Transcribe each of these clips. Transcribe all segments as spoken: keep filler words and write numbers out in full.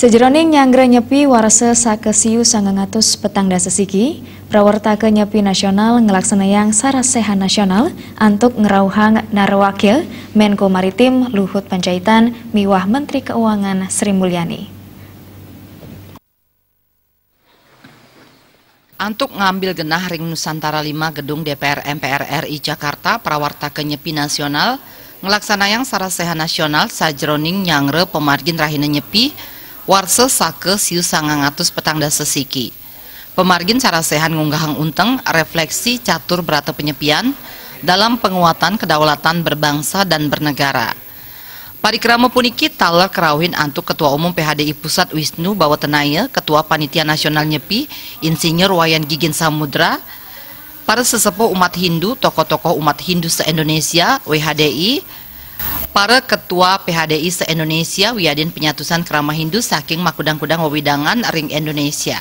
Sajeroning nyanggra nyepi warsa sakesiu sangang atus petang dasa siki, prawartaka nyepi nasional nglaksanayang sarasehan nasional antuk ngrauhang narawakya Menko Maritim Luhut Panjaitan miwah Menteri Keuangan Sri Mulyani. Antuk ngambil genah ring Nusantara lima Gedung D P R M P R R I Jakarta, prawartaka nyepi nasional nglaksanayang sarasehan nasional sajeroning nyanggra pamargin rahina nyepi warsa saka siu sangang atus petang dasa siki. Pamargin sarasehan ngunggahang unteng refleksi catur brata penyepian dalam penguatan kedaulatan berbangsa dan bernegara. Parikrama puniki taler karauhin antuk Ketua Umum P H D I Pusat Wisnu Bawatenaya, Ketua Panitia Nasional Nyepi Insinyur Wayan Gigin Samudra, para sesepuh umat Hindu, tokoh-tokoh umat Hindu se-Indonesia, W H D I, para ketua P H D I se-Indonesia, wiadin penyatusan krama Hindu saking makudang-kudang wewidangan ring Indonesia.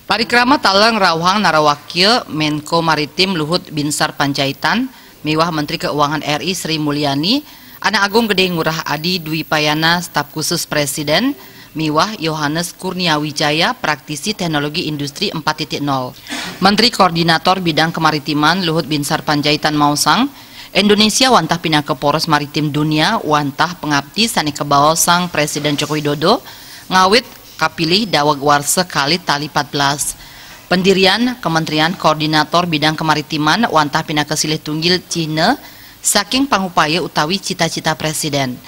Parikrama taler ngrauhang narawakya Menko Maritim Luhut Binsar Panjaitan miwah Menteri Keuangan R I Sri Mulyani, Anak Agung Gede Ngurah Adi Dwi Payana, Staf Khusus Presiden, miwah Yohanes Kurnia Wijaya, Praktisi Teknologi Industri empat titik nol. Menteri Koordinator Bidang Kemaritiman Luhut Binsar Panjaitan maosang, Indonesia wantah pinaka poros maritim dunia wantah pangapti sane kabaosang Presiden Joko Widodo ngawit kapilih daweg warsa kalih tali pat belas. Pendirian Kementerian Koordinator Bidang Kemaritiman wantah pinaka silih tunggil cihna saking pangupaya utawi cita-cita Presiden.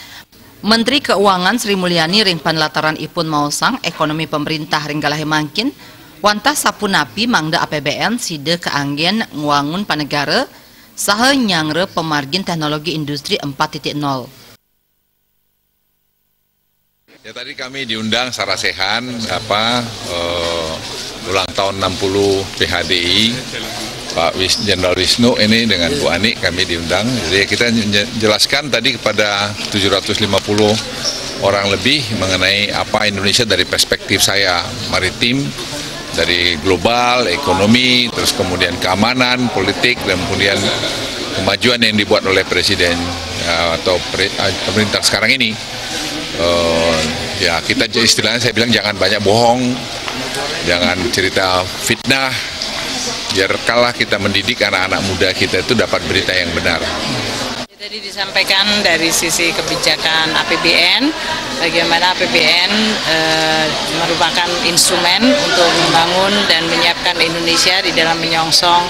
Menteri Keuangan Sri Mulyani ring panlataran ipun maosang, ekonomi pemerintah ring galahe mangkin wantah sapunapi mangda A P B N sida kaanggen ngwangun panegara saha nyanggra pamargin teknologi industri empat titik nol. Ya, tadi kami diundang sarasehan apa eh, ulang tahun enam puluh P H D I, Pak Wis, Jenderal Wisnu ini dengan Bu Ani, kami diundang. Jadi kita je-, jelaskan tadi kepada tujuh ratus lima puluh orang lebih mengenai apa Indonesia dari perspektif saya, maritim, dari global, ekonomi, terus kemudian keamanan, politik, dan kemudian kemajuan yang dibuat oleh Presiden, ya, atau pre-, eh, pemerintah sekarang ini. Eh, ya, kita j-, istilahnya saya bilang jangan banyak bohong, jangan cerita fitnah, biarkanlah kita mendidik anak-anak muda kita itu dapat berita yang benar. Tadi disampaikan dari sisi kebijakan A P B N, bagaimana A P B N eh, merupakan instrumen untuk membangun dan menyiapkan Indonesia di dalam menyongsong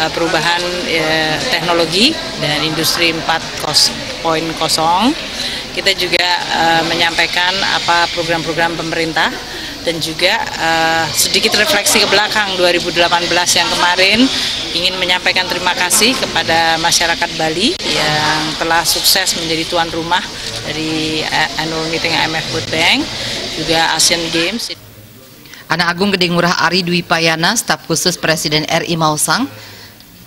eh, perubahan eh, teknologi dan industri empat kos-, poin kosong. Kita juga eh, menyampaikan apa program-program pemerintah dan juga eh, sedikit refleksi ke belakang dua ribu delapan belas yang kemarin, ingin menyampaikan terima kasih kepada masyarakat Bali yang telah sukses menjadi tuan rumah dari eh, annual meeting I M F World Bank, juga Asian Games. Anak Agung Gede Ngurah Ari Dwi Payana, Staf Khusus Presiden R I maosang,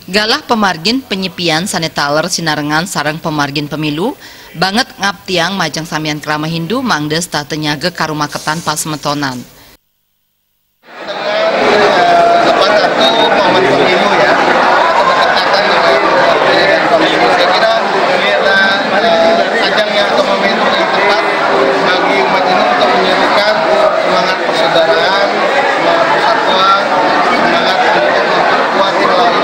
galah pamargin panyepian sane taler sinarengan sareng pamargin pemilu, banget ngaptiang majeng samian krama Hindu mangda setata nyaga karumaketan pasemetonan. Tepat waktu momen pemilu, ya, atau berdekatan dengan penyelenggaraan pemilu. Saya kira inilah eh, ajang yang atau momentum yang tepat bagi umat Hindu untuk menyatukan semangat persaudaraan, semangat persatuan, semangat untuk memperkuat kembali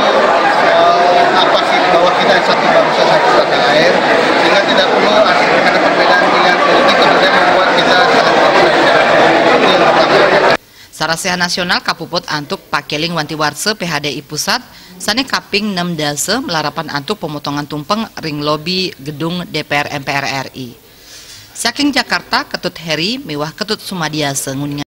eh, apa sih bahwa kita satu bangsa, satu tanah air, sehingga tidak perlu ada perbedaan pilihan politik kemudian membuat kita saling berbeda. Itu yang pertama. Sarasehan nasional kapuput antuk pakeling wanti warsa P H D I Pusat sane kaping enam dasa malarapan antuk pemotongan tumpeng ring lobi gedung D P R M P R R I. Saking Jakarta, Ketut Heri miwah Ketut Sumadiasa nguninga.